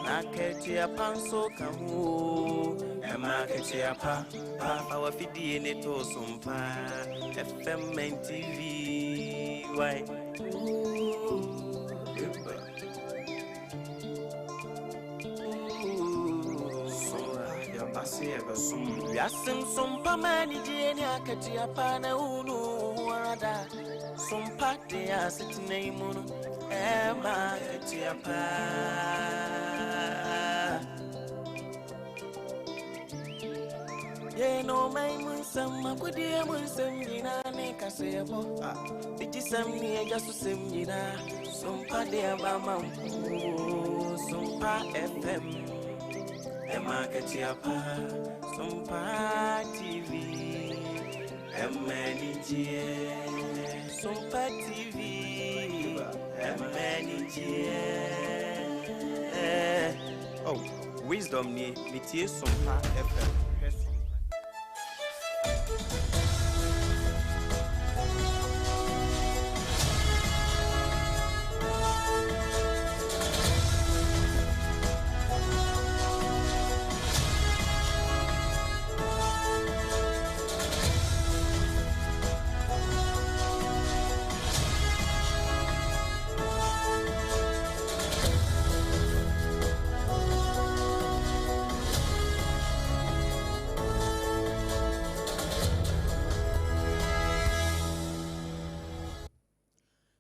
Na akatua pa nso ka ho o. Ɛma akatua pa pa fa w'afidie ne to so mpa. FM and TV why? Ooh, eba. Ooh, sompa yɛba se yɛbɛsom. Wiase nsompa ma anigyeɛ ne akatua pa na wonu wo ho ara da. Sompa de asetena yi mu no ɛma akatua pa. Yɛn ɔman mu nsɛm, agodie mu nsɛm nyinaa ne kaseɛbɔ. Digyisɛm ne agya so sɛm nyinaa. Sompa de aba ma mpo. Sompa FM. Ɛma akatua pa. Sompa TV. Ɛma anigyeɛ. Sompa TV. Ɛma anigyeɛ. Oh, wisdom nie, metie Sompa FM. Hwɛ Sompa.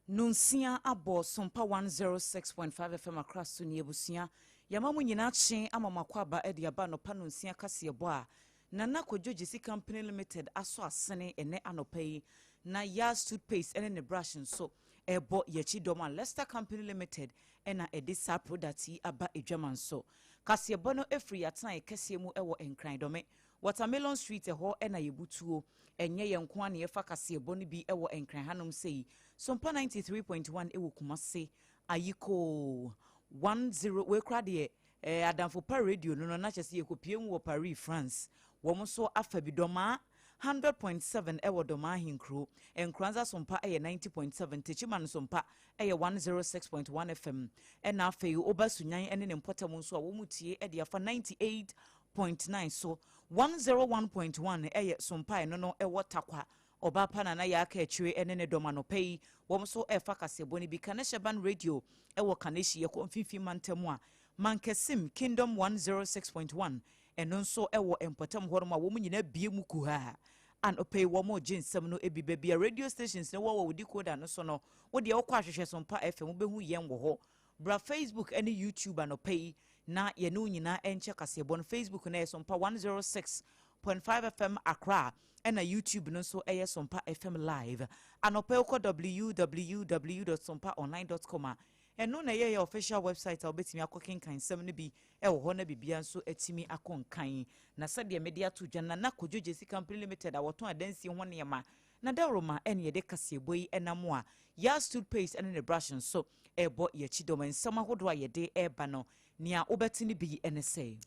Nonsia abɔ Sompa 106.5 FM Accra so ni abusua. Yɛama mo nyinaa kye ama mo akɔ aba de aba anɔpa nonsia kaseɛbɔ a Nana Kojo Gyesi Company Limited asɔ asene ɛnɛ anɔpa yi na Yaz Toothpaste ne ne brush nso ɛrebɔ yɛakyi dɔm a Lester Company Limited na ɛde saa product yi aba adwaman so. Kaseɛbɔ no firi yɛatenaeɛ kɛseɛ mu wɔ Nkran Dɔme, Watermelon Street ɛhɔ na yɛbutuo. Ɛnyɛ yɛn nko ara na yɛfa kaseɛbɔ no bi wɔ Nkran hanom sei. Sompa 93.1 wɔ Kumase, Ayikoo, 10 wei koraa deɛ eh, Adamfo Pa Radio no no na kyerɛ sɛ yɛkɔpie mu wɔ Paris, France. Wɔn nso afa bi. Dɔmaa 100.7 wɔ Dɔmaa Ahenkuro. Nkoranza Sompa yɛ 90.7, Techiman Sompa yɛ 106.1 FM. Ɛna afei woba Sunyan ne ne mpɔtam nso a wɔn tie de afa 98.9 so. 101.1 yɛ Sompa ɛno no wɔ Tarkwa. Ɔbaa pa Nana Yaa Kaakyire ne ne dɔm anɔpa yi wɔn nso refa kaseɛbɔ no bi. Kaneshaban Radio wɔ Kaneshie, yɛkɔ Mfimfini Mantam a, Mankasim, Kingdom 106.1 ɛno nso wɔ mpɔtam hɔnom a wɔn nyinaa bue mu kuhaa. Anɔpa yi wɔn regye nsɛm no bi. Baabi a radio stations no wɔ wɔ wo decoder no so no, wo deɛ wokɔ ahwehwɛ Sompa FM wobɛhu yɛn wɔ hɔ. Bra Facebook ne YouTube anɔpa yi na yɛne wo nyinaa nkyɛ kaseɛbɔ no. Facebook no ɛyɛ Sompa 106.5 FM Accra ɛna YouTube no nso ɛyɛ Sompa FM Live. Anɔpa yi wokɔ www.sompaonline.com a ɛno na ɛyɛ yɛ official website a wobɛtumi akɔ kenkan nsɛm no bi ɛwɔ hɔ na biribiara nso atumi akɔ nkan. Na sɛdeɛ mede ato dwa Nana Kojo Gyesi Company Limited a wɔtɔn adansie ho nneɛma na dawuroma ɛne yɛde kaseɛbɔ yi ɛnam a Yas toothpaste ɛne ne brush nso ɛrebɔ yɛakyi dɔm. Nsɛm ahodoɔ a yɛde ɛreba no nea wobɛte no bi ɛne sɛ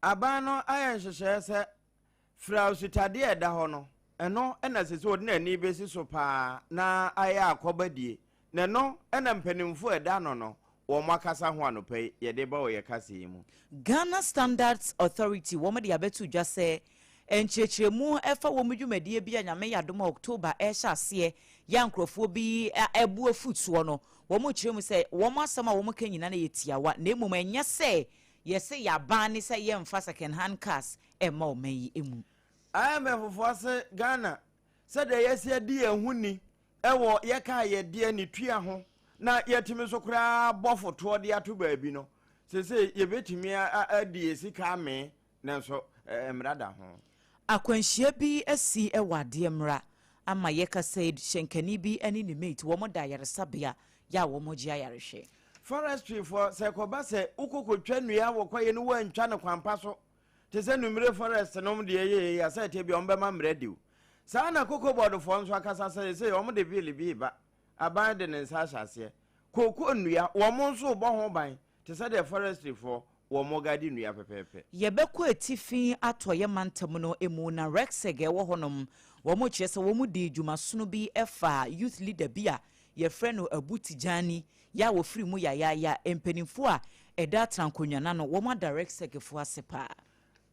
Aban no ayɛ nhyehyɛeɛ sɛ Firaw sutadeɛ a ɛda hɔ no, ɛno na ɛsɛ sɛ ɔde n'ani bɛsi so paa na ayɛ akɔbadie, na ɛno na mpanimfoɔ a ɛda ano no wɔn akasa ho anɔpa yi yɛde ba wɔ yɛn kasa yi mu. Ghana Standards Authority wɔn de abɛto dwa sɛ nkyerɛkyerɛmu ɛfa wɔn dwumadie bi a Nyame yɛ adom a October ɛrehyɛ aseɛ yɛ a nkorɔfoɔ bi ɛbu afu soɔ no, wɔn rekyerɛ mu sɛ wɔn asɛm a wɔn ka nyinaa no yɛ tiawa na mmom ɛnyɛ sɛ yɛse yɛaban ne sɛ yɛmfa second hand cars mma ɔman yi mu. IMF foɔ se Ghana sɛdeɛ yɛasi adi yɛn ho ni wɔ yɛ ka a yɛdeɛ ne tua ho na yɛtumi nso koraa bɔ fotoɔ de ato baabi no, seesei yɛbɛtumi adi yɛ sika amee nanso mmara da ho. Akwanhyia bi asi wɔ adeɛ mmra ama yɛkasa yi, hyɛnkani bi ne ne mate wɔn da ayaresabea yɛ a wɔn gye ayarehwɛ. Forestry foɔ sɛ ɛkɔba sɛ wokɔkɔtwa nnua wɔ kwaeɛ no woantwa no kwampa so te sɛ Numire forest nom deɛ ɛyɛ yei a sɛ ɛteɛ bia wɔbɛma mmara adi wo. Saa na Cocoa Board foɔ nso akasa sɛ seesei wɔn de bill bi reba, aban de ne nsa ahyɛ aseɛ. Cocoa nnua wɔn nso rebɔ ho ban te sɛ deɛ forestry foɔ wɔn guide nnua pɛpɛɛpɛ. Yɛbɛkɔ atifi atɔeɛ mantam no mu na Rexeg a ɛwɔ hɔnom, wɔkyerɛ sɛ wɔdii dwumasono bi faa youth leader bi a yɛfrɛ no Abu Tijani yɛ a wɔfiri mu yayaaya. Mpanimfoɔ a ɛda atenankonnwa no ano, wɔn ada REGSEC foɔ ase paa.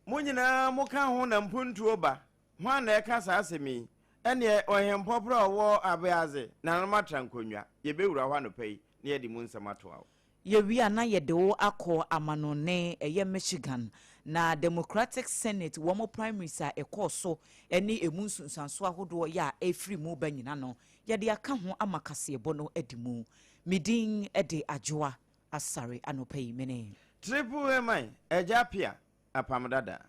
Mo nyinaa moka ho na mpuntuo ba. Hwan na ɛka saa asɛm yi? Ɛnneɛ ɔhempɔporɔ a ɔwɔ Abeadze, Nananom Atrankonnwa. Yɛbɛwura hɔ anɔpa yi na yɛde mu nsɛm atoa wo. Yɛwie a na yɛde wo akɔ amanɔne, ɛyɛ Michigan, na Democratic Senate wɔn primaries a ɛkɔɔ so ne ɛmu nsunsuansoɔ ahodoɔ yɛ a ɛrefiri mu ba nyina no, yɛde aka ho ama kaseɛbɔ no adi mu. Me din de Adwoa Asare anɔpa yi me ne. Triple Herman Agya Appiah Apam Dada.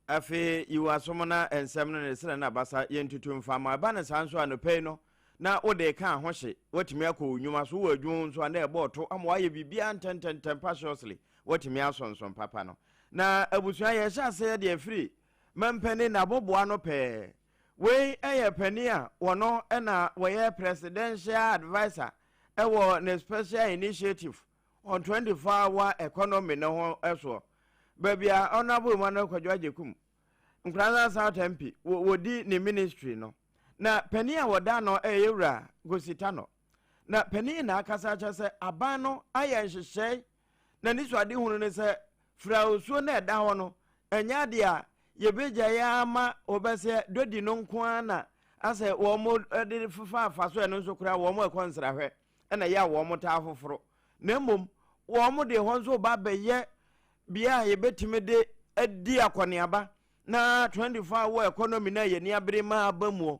Afei yi w'asom na nsɛm no ne serɛ no abasa yɛntutu mfa ma ɛba no saa nso anɔpa yi no na wode reka ahohye, woatumi akɔ wo nnwuma so, wowɔ adwuma mu nso a na ɛbɔ ɔto ama woayɛ biribiara ntɛntɛntɛm paciously, woatumi asonson papa no. Na abusua yɛhyɛ aseɛ de afiri mampanin n'aboboa no pɛɛ. Wei yɛ panin a wɔno na wɔyɛ presidential adviser wɔ ne special initiative on 24 hour economy no ho soɔ. Baabi a Honourable Emmanuel Kwadwo Agyekum, Nkoranza South MP, wɔdi ne ministry no. Na panin a wɔda ano yɛ Yɛwura Gosi Tanɔ. Na panin na akasa akyerɛ sɛ aban no ayɛ nhyehyɛe na ne suadehunu ne sɛ firaosuo no a ɛda hɔ no ɛnyɛ adeɛ a yɛbɛgyae ama wɔbɛsɛ dodi no nko ara na asɛ wɔn de fefa afa so ɛno nso koraa wɔn ɛkɔ nsrahwɛ ɛna ɛyɛ a wɔn taa foforo na mmom wɔn de hɔ nso ba bɛyɛ bea a yɛbɛtumi de adi akɔneaba na 24 hour economy na yɛni abere ma aba muo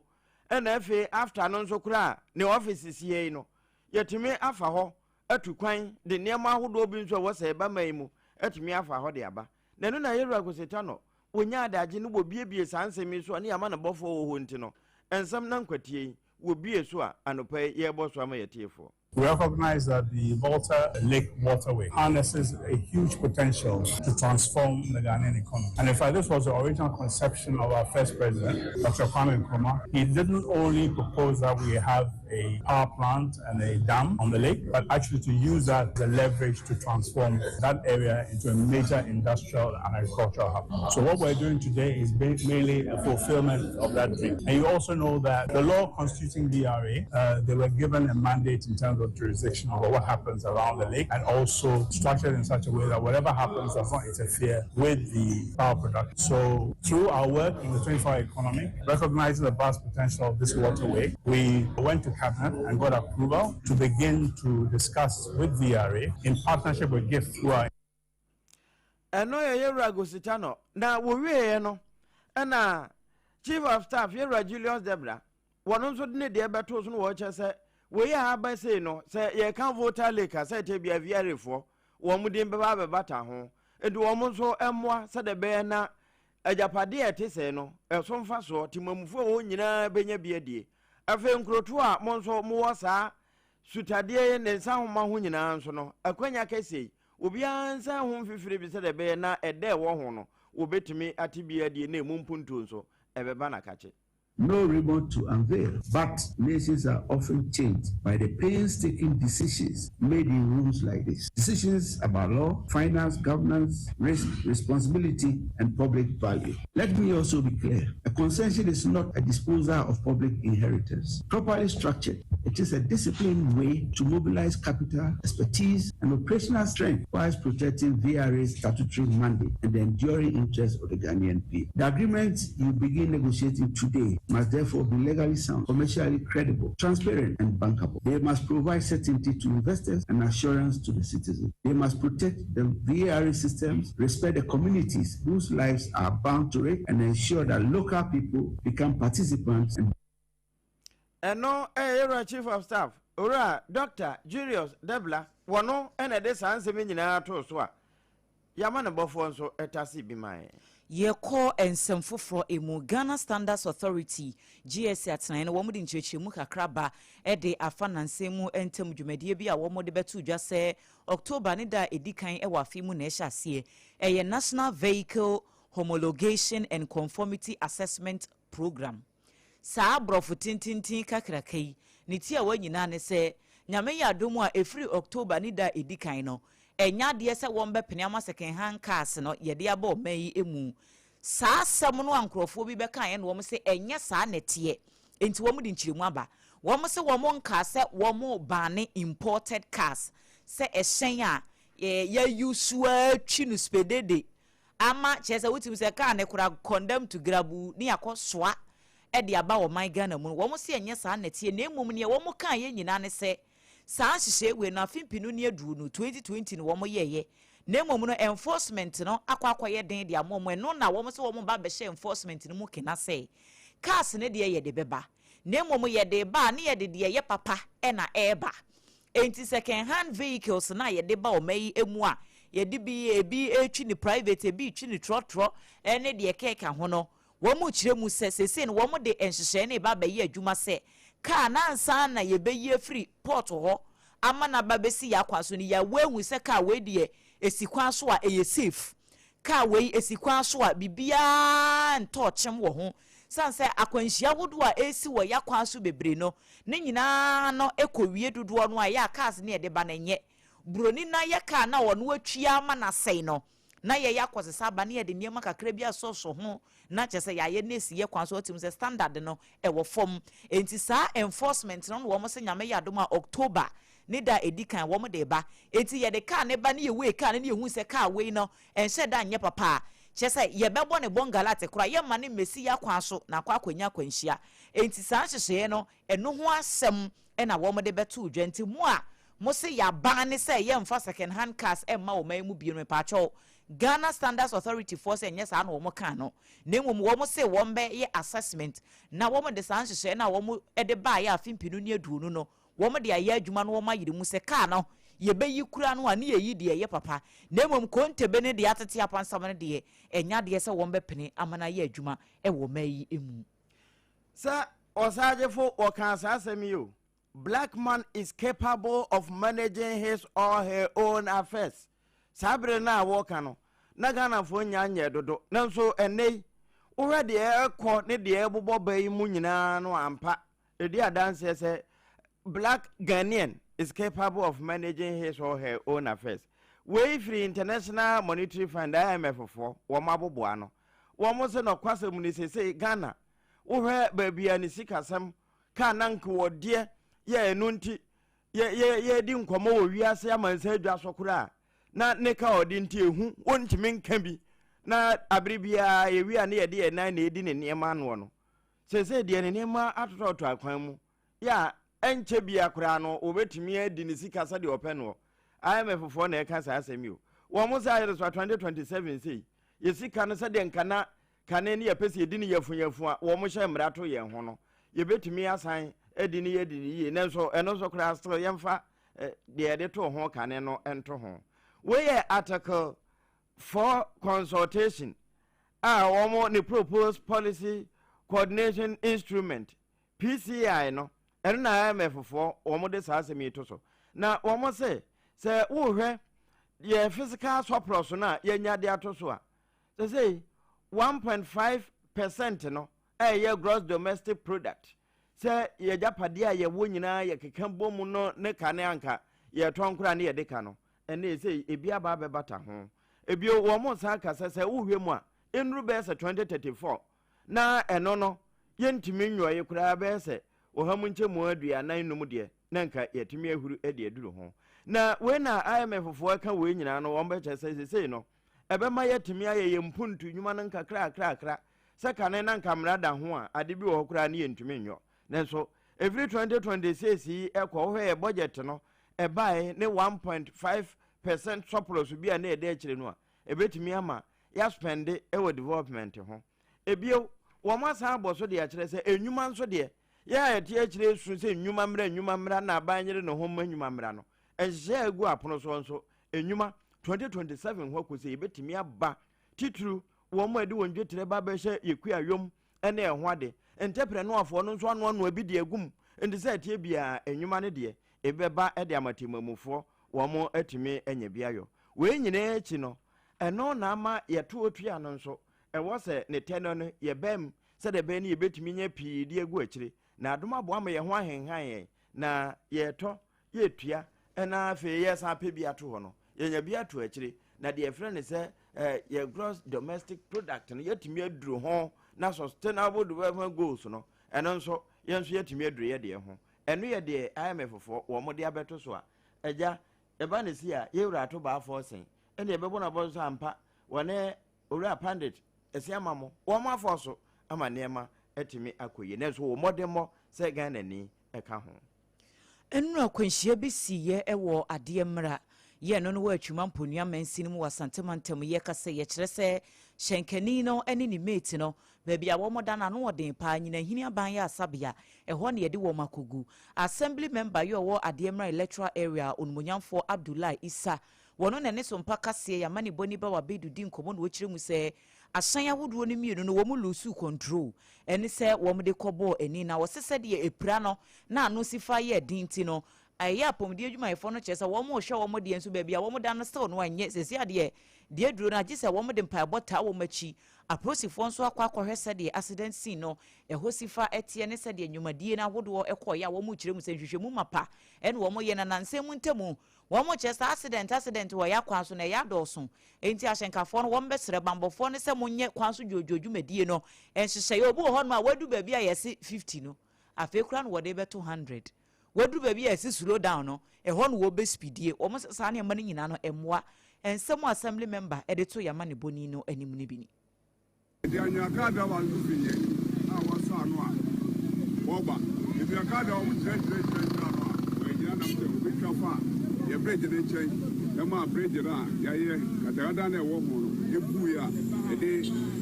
ɛna afei after no nso koraa ne office sie yi no yɛtumi afa hɔ atu kwan de nneɛma ahodoɔ bi nso a ɛwɔ sɛ ɛba man yi mu atumi afa hɔ de aba. Na ɛno na Yɛwura Kwesi-Tanor wɔnya adagye no wɔbiebie saa nsɛm yi so a ne yɛama no bɔfoɔ wɔ hɔ nti no, nsɛm na nkwatie yi wɔbie so a anɔpa yi yɛrebɔ so ama yɛtiefoɔ. We recognize that the Volta Lake waterway harnesses a huge potential to transform the Ghanaian economy. And in fact, this was the original conception of our first president, Dr. Kwame Nkrumah. He didn't only propose that we have a power plant and a dam on the lake, but actually to use that as a leverage to transform that area into a major industrial and agricultural hub. So what we're doing today is mainly a fulfillment of that dream. And you also know that the law constituting VRA, they were given a mandate in terms of jurisdiction over what happens around the lake, and also structured in such a way that whatever happens does not interfere with the power production. So through our work in the 24-hour economy, recognizing the vast potential of this waterway, we went to cabinet and got approval to begin to discuss with VRA in partnership with GIFT, who are Ɛno yɛ Yɛwura Gositano. Na wɔwieeɛ no, ɛna Chief of Staff Yɛwura Julius Debra, wɔno nso de ne deɛ bɛtoo so no wɔkyɛ sɛ wei a aba sei no, sɛ yɛka Volta Lake a, sɛ ɛtɛ bia VRA foɔ wɔn din bɛba abɛbata ho. Nti wɔn nso mmoa sɛdeɛ ɛbɛyɛ na agyapadeɛ a ɛte sɛɛ no, ɛso mfasoɔ, temamufoɔ a wɔn nyinaa bɛnya bi adie. Afei nkurotoɔ a mo nso mowɔ saa sutadeɛ yi ne nsahoma ho nyinaa nso no, akwanya kɛseɛ yi, obiara nsan ho mfifire bi sɛdeɛ ɛbɛyɛ na ɛda ɛwɔ ho no, wɔbɛtumi ate bi adie na ɛmu mpuntuo nso ɛbɛba n'akakye. No ribbon to unveil, but nations are often changed by the painstaking decisions made in rooms like this. Decisions about law, finance, governance, risk, responsibility, and public value. Let me also be clear. A concession is not a disposal of public inheritance. Properly structured, it is a disciplined way to mobilize capital, expertise, and operational strength whilst protecting VRA's statutory mandate and the enduring interests of the Ghanaian people. The agreement you begin negotiating today must therefore be legally sound, commercially credible, transparent, and bankable. They must provide certainty to investors and assurance to the citizens. They must protect the VRA systems, respect the communities whose lives are bound to it, and ensure that local people become participants and Ɛno yɛ Yɛwura Chief of Staff, Owura Dɔkta Julius Debla, wɔno na ɛde saa nsɛm yi nyinaa too so a y'amanebɔfoɔ nso tasee bi mae. Yɛkɔ nsɛm foforɔ mu, Ghana Standards Authority, GSA, atenaeɛ no wɔde nkyerɛkyerɛmu kakra ba de afa nnansa mu ntam dwumadie bi a wɔde bɛto dwa sɛ October ne da a ɛdi kan wɔ afe mu na ɛhyɛ aseɛ. Ɛyɛ National Vehicle Homologation and Conformity Assessment Programme. Saa borɔfo tententen kakraka yi, ne tiawa nyinaa ne sɛ, Nyame yɛ adom a, ɛfiri October ne da a ɛdi kan no, Ɛnyɛ adeɛ sɛ wɔbɛpene ama second hand cars no yɛde aba ɔman yi mu. Saa asɛm no a nkurɔfoɔ bi bɛkaeɛ na wɔn sɛ ɛnyɛ saa na ɛteɛ, nti wɔn de nkyerɛmu aba. Wɔn sɛ wɔn nkaa sɛ wɔn ban imported cars, sɛ ɛhyɛn a yɛyi atwi no spedede ama kyerɛ sɛ wotumi sɛ kaa ne kora condemn to grabu ne akɔ soa ɛde aba ɔman Ghana mu no, wɔn sɛ ɛnyɛ saa na ɛteɛ. Na emom neɛ wɔn kaa yɛ nyinaa ne sɛ saa nhyehyɛ wei no, afe 2020, 2020 no wɔn yɛɛyɛ, na mmom no enforcement no akɔ akɔyɛ den de ama wɔn. Ɛno na wɔn sɛ wɔn ba bɛhyɛ enforcement no mu kena sɛ cars ne deɛ yɛde bɛba, na mmom yɛde ba a ne yɛde deɛ yɛ papa ɛna ɛɛba. Enti second hand vehicles na yɛde ba ɔman yi mu a yɛde bi, ebi etwi ne private, ebi twi ne trɔtrɔ, ɛne deɛ kɛɛka ho no, wɔn mu kyerɛ mu sɛ sese no wɔn de nhyehyɛe ne ba bɛyɛ adwuma sɛ kaa nansa na yɛbɛyi afiri port hɔ ama n'aba bɛsi yɛ akwan so no, yɛawɔ ehu sɛ kaa wei deɛ esi kwan so a ɛyɛ safe, kaa wei esi kwan so a biribiara ntɔ kyɛm wɔ ho, san sɛ akwanhyia ahodoɔ a esi wɔ yɛ akwan so bebree no ne nyinaa no ekɔ wie dodoɔ no a yɛ a cars ne yɛde ba no nyɛ buroni na yɛ kaa na ɔno atwi ama n'asɛe no na yɛyɛ akɔsesa aba ne yɛde nneɛma kakra bi asɔsɔ ho na kyerɛ sɛ yɛayɛ ne esi yɛ kwan so ɔtim sɛ standard no ɛwɔ fam. Nti saa enforcement no na wɔn sɛ Nyame yɛ adom a, October ne da edi kan wɔn de ba. Eti yɛde kaa ne ba ne yɛwue kaa ne ne yɛhu sɛ kaa wei no ɛnhyɛ da nyɛ papa a, kyerɛ sɛ yɛbɛbɔ ne bɔngalate koraa, yɛmma ne mmesi yɛ akwan so na akɔ akɔnya akwanhyia. Enti saa nhyehyɛeɛ no, ɛno ho asɛm ɛna wɔn de bɛto dwa. Nti mo a mo se yɛaban ne sɛ yɛmfa second hand cars ɛmma wɔn mu bio no, mepaakyɛw, Ghana Standards Authority foɔ sɛ ɛnyɛ saa na wɔn kaa no, na mmom wɔn se wɔn bɛyɛ assessment na wɔn de saa nhyehyɛeɛ no a wɔn de baeɛ afe 2020 no, wɔn de ayɛ adwuma no, wɔn ayere mu sɛ kaa no yɛbɛyi kura no a ne yɛyi deɛ ɛyɛ papa, na mmom kontebe ne deɛ atete apansam no deɛ, ɛnya deɛ sɛ wɔn bɛpene ama no ayɛ adwuma ɛwɔ ɔman yi mu. Sɛ Ɔsagyefo wɔka saa asɛm yi o, "Black man is capable of managing his or her own affairs." Saa bere no a wɔka no na Ghanafoɔ nya nyɛ dodo, nanso ɛnnɛ yi wohwɛ deɛ ɛkɔ ne deɛ ɛbobɔ ba yi mu nyinaa no, ampa ɛdi adanseɛ sɛ black Ghanaian is capable of managing his or her own affairs. Wei firi International Monetary Fund, IMF foɔ, wɔn aboboa no. Wɔn sɛ nɔkwasɛm ni, sesei Ghana wohwɛ baabi a ne sikasɛm kaa na nkewɔdeɛ yɛ, ɛno nti yɛdi nkɔmmɔ wɔ wiase amansa adwa so koraa na ne ka ɔde nti ehu wɔntumi nka bi, na abere biara yɛwi a ne yɛde yɛn nan na edi ne nneɛma anoɔ no, sesei deɛ ne nneɛma atotɔtɔ akwan mu yɛ a ɛnkyɛ bia koraa no wɔbɛtumi adi ne sika sɛdeɛ ɔpɛ noɔ. IMF foɔ na ɛka saa asɛm yi o. Wɔn mo sɛ ayɛ so a 2027 sei yɛ sika no, sɛdeɛ nkana kane ne yɛpɛ sɛ yɛdi ne yɛfunyɛfu a wɔn hyɛ mmara to yɛn ho no, yɛbɛtumi asan adi ne yɛdi ne yie. Nanso ɛno nso koraa still yɛmfa deɛ yɛde to ho kane no nto ho. Wei yɛ Article 4 consultation a wɔn ne proposed Policy Coordination Instrument, PCI no. Ɛno na IMF foɔ wɔn de saa asɛm yi to so, na wɔn sɛ sɛ wohwɛ yɛ fiscal surplus no a yɛnya de ato so a, sɛ sɛ 1.5% no ɛyɛ gross domestic product, sɛ yɛgyapadeɛ a yɛwɔ nyinaa yɛkeka bɔ mu no ne ka ne anka yɛtɔn koraa ne yɛde ka no, ɛne sɛ ebi aba abɛbata ho. Ebio wɔn san kasa sɛ wohwɛ mu a, nnuru bɛyɛ sɛ 2034 na ɛno no yɛntumi nwɔe koraa, bɛyɛ sɛ 45% deɛ na nka yɛtumi ahuru de aduru ho. Na wei na IMF foɔ ka wei nyinaa no, wɔn bɛkyɛ sɛ sesei no ɛbɛma yɛatumi ayɛ yɛn mpuntu nnwuma no nkakrakrakra. Sɛ kane na nka mmara da ho a, ade bi wɔ hɔ koraa ne yɛntumi nyɔ, nanso ɛfiri 2026 yi ɛkɔ, wohwɛ yɛ budget no ɛbae ne 1.5% surplus bi a na ɛda akyire no a, ɛbɛtumi ama yɛaspend wɔ development ho. Ebio wɔn asan abɔ so de akyerɛ sɛ nnwuma nso deɛ, yɛn a yɛte akyire su sɛ nnwuma mmra, nnwuma mmra, na aban nyere ne ho mma nnwuma mmra no, nhyehyɛe a egu apono soɔ nso, nnwuma 2027 hɔ kɔ sɛ yɛbɛtumi aba, titiriw wɔn a ɛde wɔn dwetire ba bɛhyɛ yɛkua yom ne ɛho ade ntɛprɛnoafoɔ no nso anoanoa bi de agum. Nti sɛ ɛteɛ biara, nnwuma no deɛ ebi bɛba de ama temamufoɔ, wɔn atumi anya bi ayɔ. Wei nyinaa akyi no, ɛno na ama yɛto otua no nso ɛwɔ sɛ ne tɛ no no yɛbɛm sɛdeɛ ɛbɛyɛ no yɛbɛtumi nya pii de agu akyire na adom aboa ma yɛn ho ahenhan yɛn na yɛtɔ yɛtua, ɛna afei yɛsan apɛ bi ato hɔ no. Yɛnya bi ato akyire, na deɛ yɛfrɛ no sɛ eh, yɛ gross domestic product no yɛatumi aduru ho, na sustainable development goals no ɛno nso yɛn nso yɛatumi aduru yɛ deɛ ho. Ɛno yɛ deɛ IMF foɔ wɔn de abɛto so a, agya ɛba ne si a yɛwura ato baafoɔ sen ɛne ɛbɛbɔ no abɔ so ampa. Wɔne Owura Pandit ɛsi ama mo wɔn afɔ so ama nneɛma atumi akɔ yie, nanso wɔ mmɔdemmɔ sɛ Ghanani ɛka ho. Nnura akwanhyia bi siiɛ wɔ adeɛ mmra yɛ no no wɔ Atwima Mponua mansini mu wɔ Asante mantam. Yɛ ka sɛ yɛkyerɛ sɛ hyɛnkani no ne ne mate no baabi a wɔn da no ano ɔden paa Nyinahini aban yɛ asabea ɛhɔ na yɛde wɔn akɔgu. Assembly member yɛ ɔwɔ adeɛ mmra electoral area Onumonyamfoɔ Abdullahi Isa wɔno na ne so mpa kaseɛ yɛ amanebɔni ba wabedu di nkɔmmɔ na wɔkyerɛ mu sɛ ahyɛn ahodoɔ no mmienu no wɔn lose control ɛne sɛ wɔn de kɔbɔɔ ani na wɔsɛ sɛdeɛ epira no na ano si fa yɛ den ti no ɛyɛ apɔmuden adwumayɛfoɔ no kyerɛ sɛ wɔn rehwɛ wɔn deɛ nso baabi a wɔn da no still no anyɛ sɛsi adeɛ deɛ duro no agye sɛ wɔn de mpaebɔ taa wɔn akyi. Apolisifoɔ nso akɔ akɔhwɛ sɛdeɛ accident scene no ɛhɔ si fa ɛteɛ ne sɛdeɛ nnwumadie no ahodoɔ ɛkɔɔyɛ a wɔn kyerɛ mu sɛ nhwehwɛmu mapa ɛna wɔn yɛ na nansɛm mu ntamu wɔn kyerɛ sɛ accident wɔ yɛ akwan so na ɛyɛ adɔɔso, nti ahyɛnkafoɔ no wɔn bɛsrɛ bambɔfoɔ no sɛ monyɛ kwan so dwoodwoo dwumadie no nhyehyɛeɛ. Obi wɔ hɔ nom a wadu baabi a yɛse 50 no, afei koraa no wɔde bɛto 100. Waduru baabi a yɛse slow down no, ɛhɔ no wɔbɛ speedie. Wɔn sɛ saa nneɛma no nyinaa no mmoa. Nsɛm assembly member ɛde to yɛama ne bɔni no anim no bi ni. Ɛdi anyaka driver nso fi yɛ a wasɔ ano a wɔba ebi aka driver wɔn kyerɛ kyerɛ kyerɛ kyerɛ ano a wɔgyina nam sɛ obetwa fa a yɛ bridge ne nkyɛn ɛma bridge no a yɛayɛ katakata na ɛwɔ ho no ebu yɛ a ɛde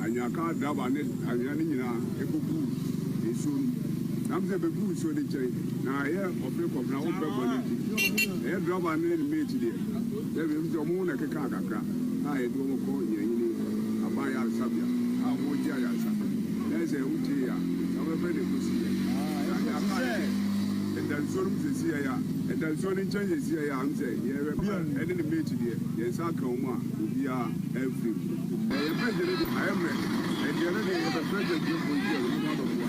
anyaka driver ne anwea no nyinaa ekogu nsuo no nam sɛ bɛgu nsuo no nkyɛn na ɛyɛ ɔfere kɔfena wɔn bɛ bɔ ne ti ɛyɛ driver ne ne mate deɛ ɛbi sɛ ɔmo na ɛkeka kakra a yɛde wɔn kɔ nyanyini aban ayaresabea a wɔgye ayaresa na ɛsɛ wotie a na wɔbɛfɛ ne kɔsi yɛ na aka ne ɛda nsuo no mu sɛsi yɛ a ɛda nsuo no nkyɛn sɛsi yɛ a sɛ yɛhwɛ ɛne ne mate deɛ yɛn nsa aka wɔn a obiara amfiri mu. Ɛyɛ bridge no de ayɛ mmerɛ ɛdeɛ no deɛ yɛbɛfrɛ gyɛgyɛfoɔ nti a wɔn abɛboa.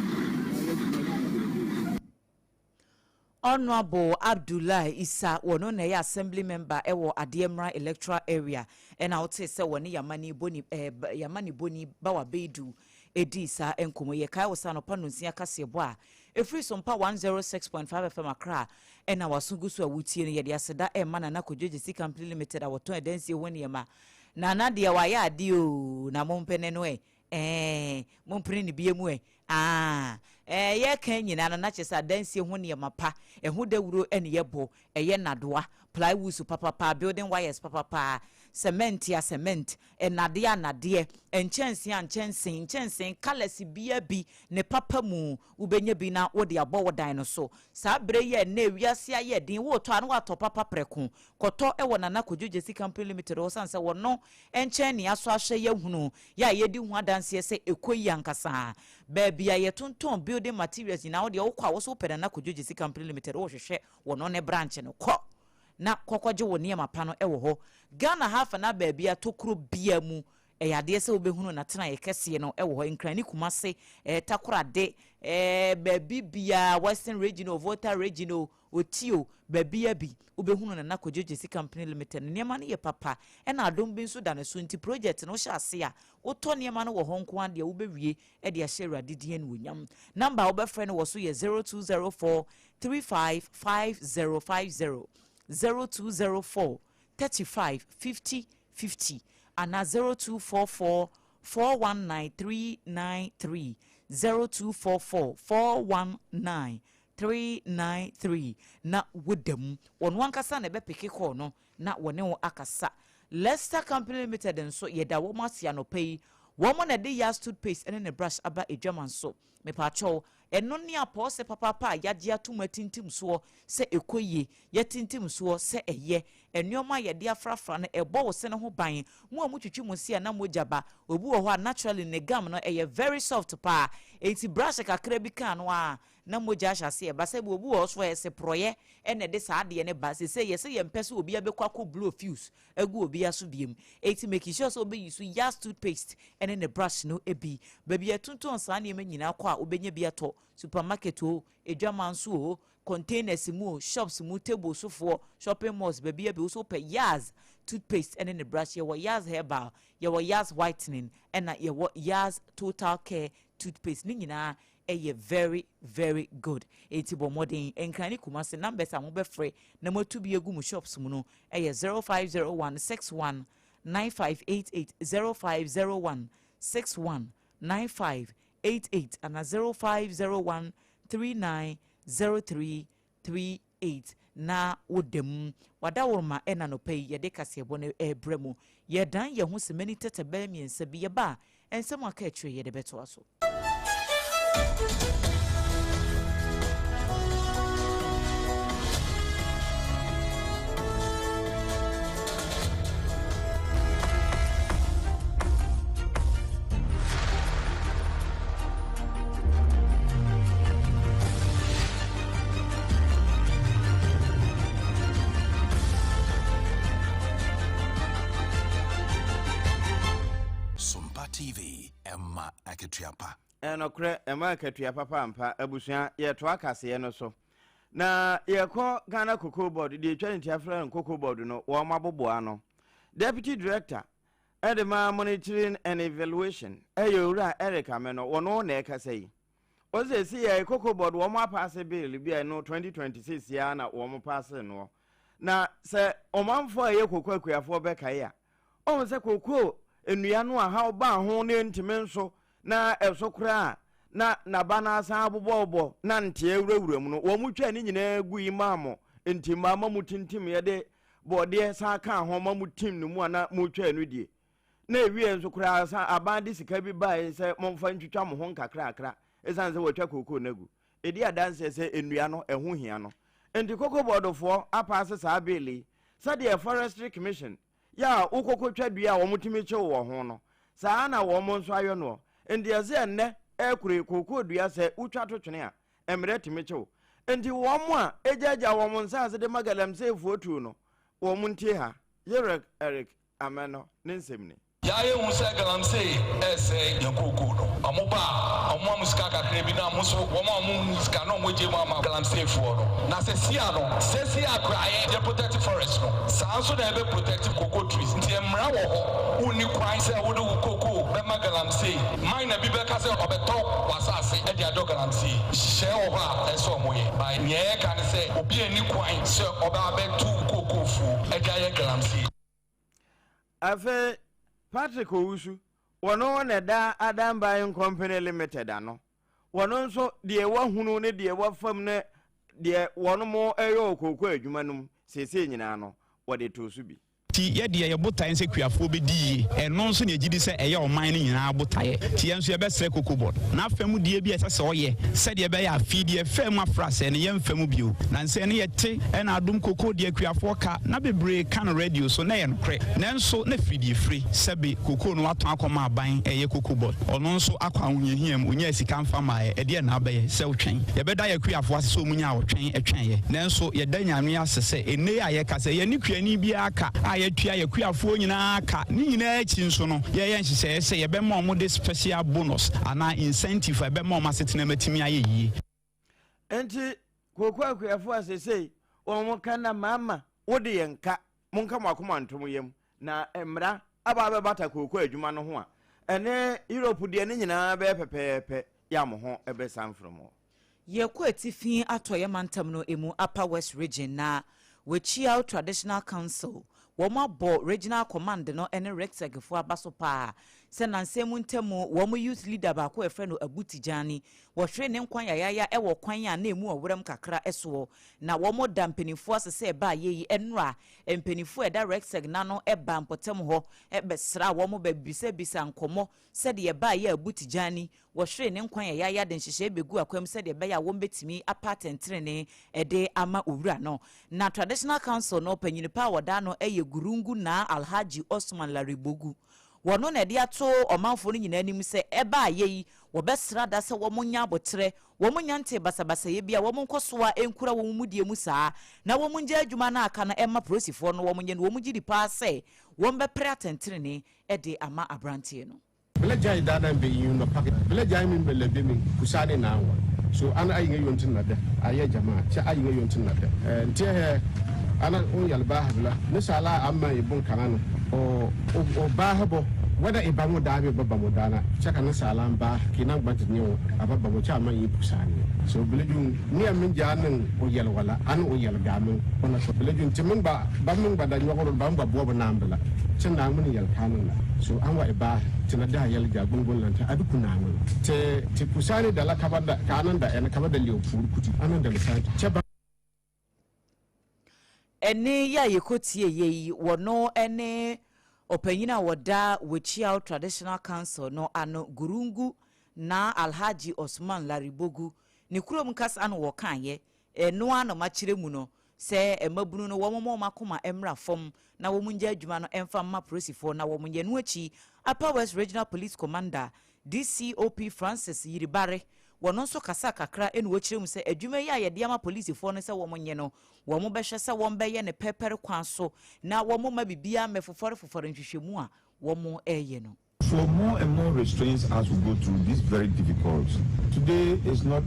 Honourable Abdullahi Isa wɔno na ɛyɛ assembly member ɛwɔ adeɛ mmra electoral area ɛna wote sɛ wɔne yamani boni yamani boni bawa beidu edi saa nkɔmɔ. Yɛ kae wɔ sa anɔpa no 6 kaseɛbɔ a ɛfiri so mpa 106.5 FM Accra ɛna waso gu so a wotie no. Yɛde aseda ɛma Nana Kodwo Gyesi Company Limited a wɔtɔn ɛdansie ho nneɛma. Nana deɛ wayɛ adeɛ o, na mompene no ɛ mompene ne bie mu ɛ aa yɛka nyinaa no na kyerɛ sɛ adansie ho nneɛma pa ɛho dawuro ɛne yɛbɔ ɛyɛ nadoa plywood papapa, building wires papapa, cement a cement, ɛnadeɛ a nadeɛ, nkyɛnsee a nkyɛnsee, nkyɛnsee colours bia bi ne papa mu wobɛnya bi na wode abɔ wo dan no so. Saa berɛ yi a ɛnɛ wiase ayɛ den, wotɔ a na watɔ papa prɛko. Kɔtɔ ɛwɔ Nana Kodwo Gyesi Company Limited hɔ sane sɛ wɔno nkyɛn ne aso ahwɛ yɛhunu yɛ a yɛdi ho adanseɛ sɛ ɛkɔ yi ankasa. Baabi a yɛtontɔn building materials nyinaa, wo deɛ wokɔ a wo so wopɛ Nana Kodwo Gyesi Company Limited, wɔhwehwɛ wɔno ne branch no, kɔ na kɔkɔgye wo nneɛma pa no ɛwɔ hɔ. Ghana ha fa na baabi a tokuro bia mu ɛyɛ adeɛ sɛ wobɛhunu natena yɛ kɛseɛ no ɛwɔ hɔ. Nkran ne Kumase, Takorade, baabi bia, Western Region o, Volta Region o, Otio, baabi a bi wobɛhunu Nana Kodwo Gyesi Company Limited no. Nneɛma no yɛ papa ɛna adom bi nso da ne so, nti project no wohyɛ ase a wotɔ nneɛma no wɔ hɔ nko adeɛ wobɛwie ɛde ahyɛ Awurade din animuonyam. Number a wobɛfrɛ no wɔ so yɛ 0204 355050, 0204 35 50 50 ana 0244 419 393, 0244 419 393 na woda mu. Wɔn ankasa na ɛbɛpick call no na wɔne wo akasa. Leicester Company Limited nso yɛda wɔn ase anɔpa yi. Wɔn na ɛde Yas toothpaste ne ne brush aba adwama nso. Mepaakyɛw, ɛno ne apɔɔsɛ papaapa a yɛagye atom atintim soɔ sɛ ɛkɔ yie, yɛtintim soɔ sɛ ɛyɛ nneɛma a yɛde afrafra no ɛbɔ wo se ne ho ban. Mo a motwitwi mo se a na mogya ba, obi wɔ hɔ a naturally ne gum no ɛyɛ very soft paa, enti brush kakra bi kaa no a na mogya ahyɛ ase ɛba. Sɛ obi wɔ hɔ so a ɛsɛ porɔyɛ ɛna ɛde saa adeɛ ne ba. Sese yɛsɛ yɛmpɛ sɛ obi abɛkɔ akɔ blow fuse agu obi aso biem, eti make sure sɛ obeyi so Yas toothpaste ɛne ne brush no bi. Baabi a ɛtontɔn saa nneɛma nyinaa kɔ a wobɛnya bi atɔ, supermarket o, edwama nso o, containers mu o, shops mu, table sofoɔ, shopping malls, baabi a bi wosɔ pɛ Yas. toothpaste ne ne brush, yɛwɔ Yaz herbal, yɛwɔ Yaz whitening, ɛna yɛwɔ Yaz total care toothpaste. Ne nyinaa ɛyɛ very very good. Enti bɔ mmɔden Nkran ne Kumasi numbers a mobɛfrɛ na moatu bi agu mo shops mu no ɛyɛ 0501 61 9588, 0501 61 9588 ana 0501 39 0338 na woda mu. Wadaworoma ɛna nɔpɛ yi yɛde kaseɛbɔ no ɛrebrɛ mu. Yɛdan yɛn ho sɛmani tɛtɛ bɛyɛ mmiɛnsa bi yɛba a nsɛm aka akyire yɛde bɛtoa so. Sompa TV, ɛma akatua pa. Ɛnokorɛ, ɛma akatua papa ampa. Abusua, yɛtoa kaseɛ no so. Na yɛkɔ Ghana Cocoa Board, deɛ ɛtwa ne tia frɛ no Cocoa Board no, wɔn aboboa ano. Deputy Director ɛde ma Monitoring and Evaluation ɛyɛ Owura Eric Ameno, wɔno na ɛkasa yi. Ɔsɛ sɛ yɛ Cocoa Board wɔn apaase bill bi a ɛno 2026 ya na wɔn paase noɔ. Na sɛ ɔmanfoɔ a ɛyɛ koko akuafoɔ bɛkae a, ɔhu sɛ koko nnua no a haw baa ho ne ntumi nso na ɛso koraa na n'aba no asan abobɔbɔ na nteɛ wurawura mu no, wɔn twa ne nyinaa gu yi maa mo nti mmaa ma mo tintim yɛde bɔɔdeɛ san kaa ho ma mo tim no mu a na mo twa no die. Na ewie nso koraa san aban de sika bi bae sɛ momfa ntwitwa mo ho nkakrakra ɛsiane sɛ wɔatwa kookoo no agu. Ɛdi adanseɛ sɛ nnua no ɛho hia no. Nti Cocoa Boardfoɔ apaase saa bill yi sɛdeɛ Forestry Commission yɛ a wokɔkɔtwa dua a wɔtumi kyew wɔ ho no, saa ara na wɔn nso ayɔ noɔ. Nti ɛsɛ ɛnnɛ ɛrekoro yi kookoo dua sɛ wotwa to twene a, mmerɛ tumi kyew. Nti wɔn a ɛgyaagyaa wɔn nsaase de ma galamseyfoɔ tuo no, wɔn ntie ha. Yerek Eric Ameno ne nsɛm ni. Yɛayɛ hu sɛ galamsey ɛresɛe yɛn kookoo no. Ɔmo ba a, ɔmo ma mo sika kakra bi na mo nso wɔn a ɔmo nni sika na ɔmo agye mu ama galamseyfoɔ no. Na sesia no, sesia koraa yɛ yɛ protect forest no, saa nso na yɛbɛ protect cocoa trees. Nti mmara wɔ hɔ, wonni kwan sɛ wode wo cocoa bɛma galamsey. Miner bi bɛka sɛ ɔbɛtɔ w'asase de adɔ galamsey. Nhyehyɛɛ wɔ hɔ a ɛsɛ sɛ ɔmo yɛ. But nea yɛka ne sɛ obi nni kwan sɛ ɔbɛ abɛto wo cocoa fuo de ayɛ galamsey. Afei Patrick Owusu, wɔno na ɛda Adam Buying Company Limited ano. Wɔno nso deɛ wahunu ne deɛ wafam ne deɛ wɔnom ɛyɛ wɔ kooko adwuma no mu seesei nyinaa no, wɔde too so bi. Nti yɛ deɛ yɛ botaeɛ ne sɛ kuafoɔ bɛdi yie, ɛno nso na yɛgye di sɛ ɛyɛ ɔman no nyinaa botaeɛ. Nti yɛn nso yɛbɛsrɛ Cocobod n'afa mu deɛ bi a ɛsɛ sɛ ɔyɛ sɛdeɛ ɛbɛyɛ a afei deɛ ɛfaa mu afra sɛɛ no yɛmfa mu bio. Nansa yi no yɛte ɛna adom kokoo deɛ akuafoɔ ka na bebree ka no radio so na ɛyɛ nokorɛ nanso na firi deɛ fire sɛbe kokoo no watɔn akɔma aban ɛyɛ Cocobod ɔno nso akɔ ahohiahia mu ɔnyaa sika mfa mmaeɛ ɛdeɛn na abɛyɛ sɛ wotwɛn yɛbɛda yɛn akuafoɔ ase sɛ wɔn nyaa ɔtwɛn twɛneɛ nanso yɛda Nyame ase sɛ ɛnnɛ yi a yɛkasa yi yɛne kuani biara ka a yɛatua yɛn akuafoɔ nyinaa ka ne nyinaa akyi nso no yɛyɛ nhyehyɛeɛ sɛ yɛbɛma wɔn de special bonus anaa incentive a ɛbɛma wɔn asetenam atumi ayɛ yie. Enti kooko akuafo a seesei wɔn ka na mama wode yɛn ka, monka mo akoma nto mo yam, na mmara aba abɛbata kooko adwuma no ho a, ɛne Europe deɛ no nyinaa bɛyɛ pɛpɛɛpɛ, yɛ a mo ho bɛsan mforomo. Yɛkɔ atifi atɔeɛ mantam no mu, Upper West Region, na Wechiau Traditional Council, wɔn abɔ Regional Command no ne REGSEC foɔ aba so paa sɛ nansa yi mu ntamu wɔn youth leader baako a yɛfrɛ no Abu Tijani, wɔhweree ne nkwa yayaya wɔ kwan a na ɛmu ɔwerɛm kakra soɔ. Na wɔn da mpaninfoɔ ase sɛ ɛbaa yei yi, nnora mpaninfoɔ a ɛda REGSEC no ano baa mpɔtam hɔ bɛsraa wɔn bɛbisabisa nkɔmmɔ sɛdeɛ ɛbaa yɛ a Abu Tijani Wɔhweree ne nkwa yayaaya de nhyehyɛe begu akwan mu sɛdeɛ ɛbɛyɛ a wɔbɛtumi apa atɛntenenee de ama owura no. Na Traditional Council no panyin pa a wɔda ano yɛ Gurungu Naa Alhaji Osman Laribogu. Wɔno na ɛde ato ɔmanfoɔ no nyinaa anim sɛ ɛbaa yɛ yi wɔbɛsra da sɛ wɔn nya aboterɛ, wɔn nya ntee basabasayɛ biara, wɔn nkɔ so ara nkura wɔn mudie mu saa na wɔn ngyae adwuma no a aka no mma polisifoɔ no wɔn nyɛ no. Wɔn gye di paa sɛ wɔbɛpere atɛntenenee de ama abranteɛ no. Bɛ la jahi daa na bɛ yuun nɔ pagi bɛ la jahi mini bɛ la bɛ mi kusa ni naan wa so ana a yiŋa yon ti na dɛ a yɛ jamaa kyɛ a yiŋa yon ti na dɛ n tiɛhɛ Ana o ni yɛli baahibu la, Ninsala a ma yi buŋ kana ni o o baahibu wɛda i ba ŋɔ daa bee ba ba ŋɔ daa na chɛ ka ninsala n baahi ka i naŋgban ti nya o a ba ba ŋɔ chɛ a ma yi pusaani so bilijun nia min jaa niŋ o yɛliga la a ni o yɛliga a min o na so bilijun ti min gba ba min gba da nyɔgiri ba min gba bɔbu naan bi la ti Naawuni yɛli ka a niŋ la so a ni wa i baahi ti na daa yɛli jaa gbungbun lan ti a di ku Naawuni ti ti pusaani da la ka ba da ka a niŋ da ɛni ka ba da leo puuri kuti a niŋ da li saanti chɛ ba. Ɛnne yi a yɛkɔtieeɛ yi, wɔno ne ɔpanyin a wɔda Wechiau Traditional Council no ano, Gurungu Naa Alhaji Osman Laribogu. Ne kurom kasa na wɔkaeɛ. Ɛno ara na makyerɛ mu no, sɛ mmabunu no wɔmma wɔn akoma mmra fam na wɔngya adwuma no mfa mma polisifoɔ na wɔnyɛ. Ɛno akyi, Upper West Regional Police Commander, DCOP Francis Yiribare, wɔno nso kasaa kakra na ɔkyerɛ mu sɛ adwuma yi a yɛde ama polisifoɔ no sɛ wɔnyɛ no, wɔbɛhwɛ sɛ wɔbɛyɛ no pɛrpɛr kwan so na wɔmma biribiara mmɛfofɔrefofɔre nhwehwɛmu a wɔreyɛ no. For more and more restraints as we go through this very difficult today is not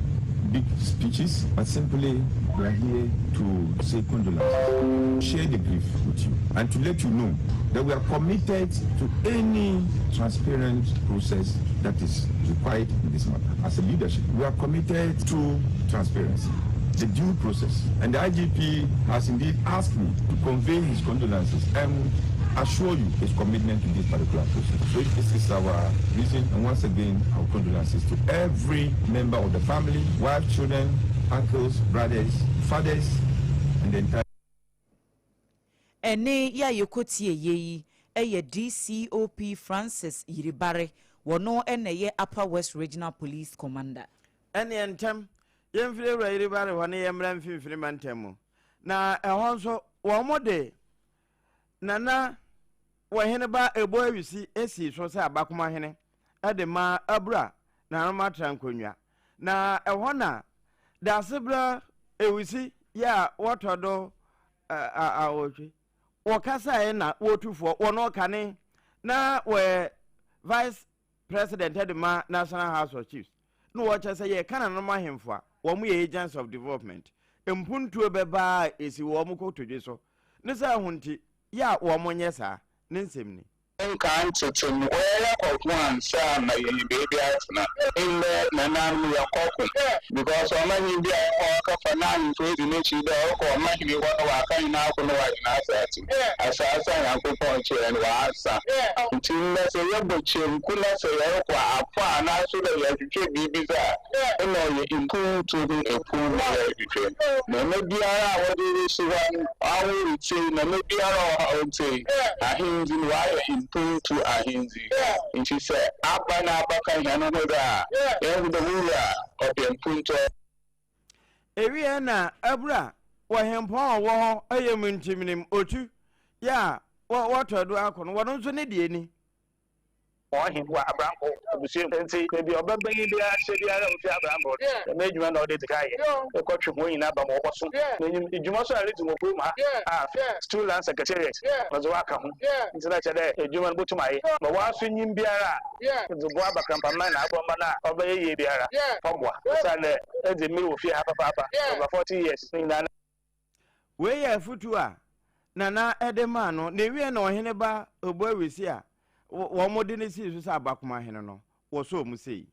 big speeches but simply we are here to say condolences, share the grief with you and to let you know that we are committed to any transparent process that is required in this matter. As a leadership, we are committed to transparency the due process. And the IGP has indeed asked me to convey his condolences and assure you his commitment to this particular process. So this is our reason, and once again, our condolences to every member of the family, wife, children, uncles, brothers, fathers, and the entire. Ɛnne yi a yɛkɔtieeɛ yi yɛ DCOP Francis Yiribare, wɔno na ɛyɛ Upper West Regional Police Commander. Ɛnneɛ ntɛm, yɛmfiri Awura Yiribare hɔ na yɛmmra Mfimfini Mantam mu. Na ɛhɔ nso, wɔde Nana Wɔheneba Ebo Awisi sii so sɛ abakomahene de maa Abura Nananom Atra Nkonnwa. Na ɛhɔ na Daasebrɛ Ewusi yɛ a wɔtɔ do awotwe wɔkasaeɛ na wɔtu foɔ wɔn ɔkane na wɔyɛ vice president de ma National House of Chiefs na wɔkyɛ sɛ yɛka nananom ahemfo a wɔn yɛ agents of development mpuntuo bɛba a ɛsi wɔn kotodwe so ne sɛ ɛho nti yɛ a wɔn nyɛ saa ne nsɛm ni. Nkan tsetse no, wɔyɛ kɔko ansaana yenya beebi atsena. Ndɛ nananom yɛkɔko because ɔmanyin bi a ɔkɔ ɔkɛfa n'ahemfo edzi n'ekyir dɛ ɔrokɔ ɔmanhene hɔ na ɔaka hɛn ako na ɔagye n'asaase. Asaase a Nyankopɔn kyerɛɛ no ɔasa. Ntsi ndɛ sɛ yɛbɔ kyenku na sɛ yɛrokɔ apo anaaso dɛ yɛrohwehwɛ biribi dze a, nna ɔyɛ mpontu ho ekuw na yɛrohwehwɛ. Ndzɛmba biara a wɔdze resi hɔ no, ɔawo ritsie, ndzɛmba biara a ɔhaw ntsie. Ahendzi no ɔayɛ mpontu ahendzi. Ntsi sɛ aba na abaka hɛn ho dze a, yehu dɛ wo Wura ɔpɛ mpontu. Ewiei na abura wɔ hempɔn a ɔwɔ hɔ yɛ mu nti menim otu yɛ a wɔtɔ do akɔ no wɔno nso ne deɛ ni. Hɔn hen wɔ Abrambo ebusua mu. Ntsi beebi a ɔbabanyin biara hyɛ biara a ofi Abrambo no, dɛm edwuma na ɔwɔ dɛ edzi kan yɛ, ekɔtwe hɔn nyina ba ma wɔbɔsom. Na inyim edwuma so a eridzi wɔ kurow mu ha a Stool Land Secretariat wɔdze wo aka ho, ntsi na kyerɛ dɛ edwuma no botum ayɛ ma w'aso nyim biara a edze boa Abakrampaman na Agormba no a ɔbɛyɛ yie biara fa boa, osiandɛ edzi mber wɔ fie ha papaapa, over 40 years, ne nyina na. Wei yɛ afotu a Nana de maa no, na ewiei na ɔhene ba Obuawisi a wɔde no sii so sɛ abakoma hene no, wɔsɔɔ mu sei.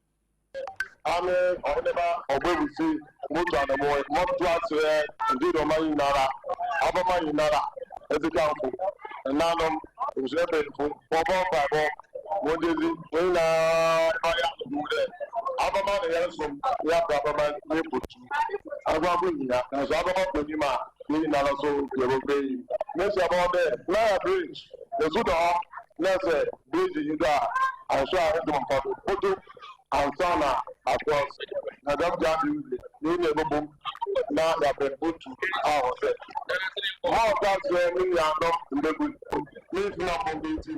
Ame ɔhene ba Obuawisi motu anamɔn, mɔto aserɛ ndze ɔman nyinara, abaman nyinara, edzikamfo, nananom, ebusua mpanyimfo, wɔbɔ mpaabɔ, hɔn gyedzi, hɔn nyina ɔyɛ awerɛhow dɛ abaman na yɛrosom, yɛabrɛ abaman ne mpontu. Aguabɔ hia, naaso ababa kɔ enyim a, hɛn nyinara so yɛbɔkɔ enyim. Mesi aba hɔ dɛ, Naya Bridge, nsu da hɔ na sɛ bridge yi do a, anhwɛ a nntum mmfa do boto ansaana across. Na dɛm gya ade yi dze, hɛn nyina yɛbɔbɔ mu na yɛapɛ mpontu a ɔsɛ. Ma ɔka kyerɛ no nuanom mbabun, Memmfi na mbom ntsi.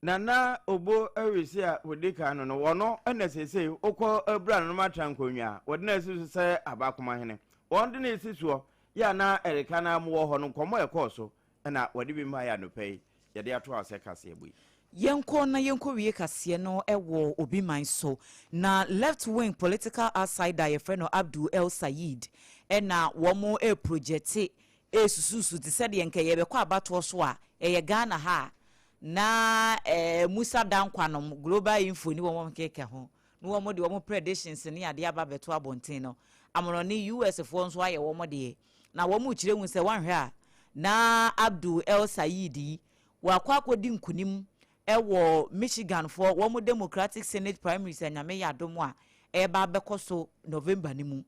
Nana Obo Awisi a ɔdi kan no no, wɔno na seesei wokɔ abura no matra nkonnwa a wɔde no asi so sɛ abakomahene. Wɔn de no resi soɔ yɛ a na ɛreka no ara mu wɔ hɔ no, nkɔmmɔ a ɛkɔɔ so na wɔde bi maeɛ anɔpa yi yɛde ato hɔ sɛ kaseɛbɔ yi. Yɛnkɔ na yɛnkɔwie kaseɛ no wɔ obi man so. Na left wing political outsider a yɛfrɛ no Abdul El Sayed na wɔn reprojɛte. resususu te sɛ deɛ nka yɛbɛkɔ abatoɔ so a ɛyɛ Ghana ha a na eh, Musa Dankwa nom, Global Info ne wɔn keka ho na wɔn de wɔn predictions ne adeɛ aba abɛto abɔnten no, amonɔne US foɔ nso ayɛ wɔn deɛ na wɔn rekyerɛ hu sɛ wanhwɛ a na Abdul El Sayed yi wakɔ akɔdi nkunim wɔ Michigan foɔ wɔn Democratic Senate primaries a Nyame yɛ adom a ɛreba abɛkɔ so November no mu.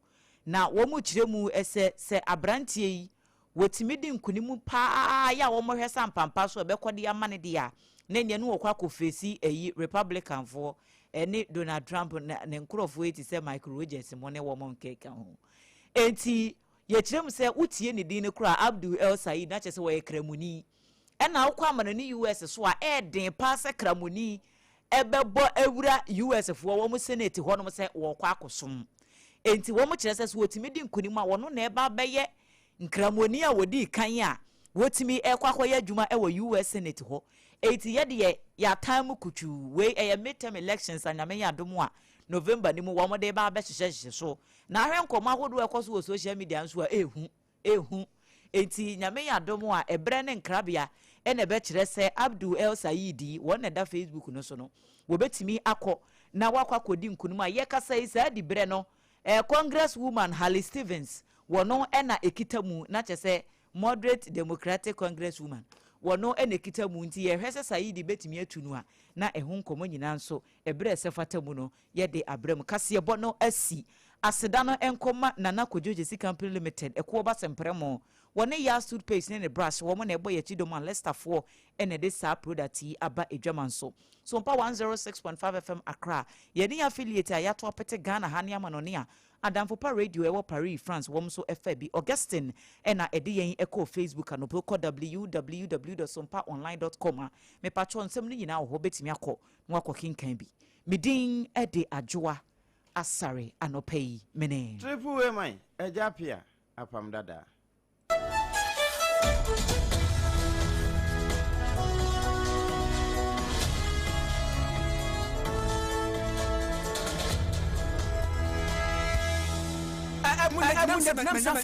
Na wɔkyerɛ mu sɛ sɛ abranteɛ yi wɔtumi di nkunim paa yɛ a wɔhwɛ sɛ ampampa so ɛbɛkɔ de ama no deɛ a, na ɛneɛ ne wɔkɔ akɔ face ɛyi Republican foɔ ɛne Donald Trump na ne nkorɔfoɔ yi te sɛ Mike Rogers mo ne wɔn nkeka ho. Enti yɛkyerɛ mu sɛ wotie ne din no koraa Abdul El Sayed na kyerɛ sɛ wɔyɛ Kramoni. Ɛna wokɔ amanɔne US so a ɛyɛ den paa sɛ Kramoni bɛbɔ awura US foɔ wɔn Senate hɔnom sɛ wɔrekɔ akɔsom. Enti wɔn kyerɛ sɛ sɛ wɔtumi di nkunim a wɔno na ɛba abɛyɛ Nkramoni a wɔdii kan a wɔtumi rekɔ akɔyɛ adwuma wɔ US Senate hɔ. Enti yɛdeɛ yɛatan mu kutwuu. Wei ɛyɛ midterm elections a Nyame yɛ adom a November no mu wɔn de reba abɛhyehyɛhyehyɛ so. Na ahwɛ nkɔmmɔ ahodoɔ a ɛkɔ so wɔ social media nso a ɛhu. Ehu. Enti Nyame yɛ adom a, ɛberɛ ne nkrabea na ɛbɛkyerɛ sɛ Abdul El Saeed yi, wɔn na ɛda Facebook no so no, wɔbɛtumi akɔ na wɔakɔ akɔdi nkunim a yɛkasa yi saa diberɛ no, eh, Congress woman Hallie Stevens, wɔno na ɛkita mu, na kyerɛ sɛ moderate Democratic Congress woman, wɔno na ɛkita mu, nti yɛhwɛ sɛ Saeed bɛtumi atu no a, na ɛho nkɔmmɔ nyinaa nso, ɛberɛ a ɛsɛ fata mu no, yɛde abrɛ mu. Kaseɛbɔ no asi. Aseda no nkɔ ma Nana Kojo Gyesi Company Limited, Ɛkoɔ Ba Sɛmprɛmo. Wɔne Yas Toothpaste ne ne brush, wɔn na ɛbɔ yɛn akyi dɔm a Leicesterfoɔ na ɛde saa product yi aba adwaman so. Sompa 106.5 FM Accra, yɛne affiliate a yɛato apete Ghana ha ne amanɔne a Adamfo Pa Radio ɛwɔ Paris, France, wɔn nso ɛfa bi. Augustine na ɛde yɛn kɔɔ Facebook anɔpa yi. Wokɔ www dot sompaonline dot com a, mepakyɛw nsɛm no nyinaa wɔ hɔ, wobɛtumi akɔ na woakɔ kenkan bi. Me din de Adwoa Asare anɔpa yi me ne. Triple A man, Agya Appiah, Apam Dada.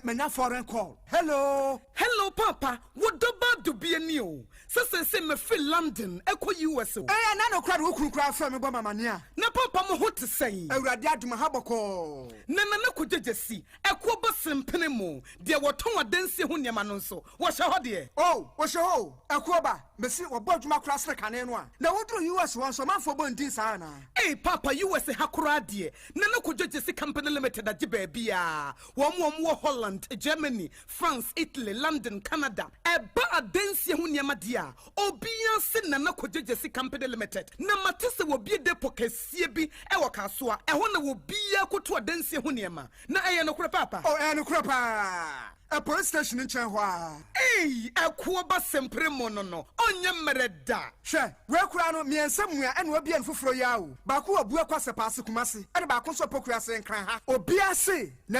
Manya foreign call. Hello. Hello paapa, wo dɔ ba dubie ni o. Sɛ seesei mefiri London kɔ US o. Ɛɛ na no koraa de wo kunu koraa frɛ me bɔ me amaneɛ a. Na papa mo ho te sɛn? Awurade adom aha bɔkɔɔ. Na Nana Kogyegye ɛkoɔ bɔ sempene mo, deɛ wɔtɔn adansie ho nneɛma no nso, wɔhyɛ hɔ deɛ? Oh, wɔhyɛ hɔ o, ɛkoɔ ba, mese wɔbɔ adwuma koraa sene kane no a. Na woduru US hɔ nso ɔmanfoɔ bɔ ndin saa anaa? Ei paapa US ha koraa deɛ, Nana Kogyegye si Company Limited agye baabiaa, wɔn a wɔwɔ Holland, Germany, France, Italy, London, Canada. Ɛba adansie ho nneɛma deɛ a, obiara se Nana Kwadwo Gyasi Company Limited. Na mate sɛ wɔabue depot kɛseɛ bi wɔ Kasoa. Ɛhɔ na obiara kɔtu adansie ho nneɛma. Na ɛyɛ nokorɛ paapa? Oh, ɛyɛ nokorɛ paa. Ɛ police station no nkyɛn hɔ ara. Ei, ɛkoɔ ba sempere mo no no, ɔnyɛ mmerɛ da. Hwɛ, wei koraa no, mmiɛnsa mua ɛna wabue no foforɔ yi ara o. Baako wɔ Buakwa Sɛpaase, Kumasi, ɛna baako nso wɔ Pokuase, Nkran ha. Obiara se n'ani.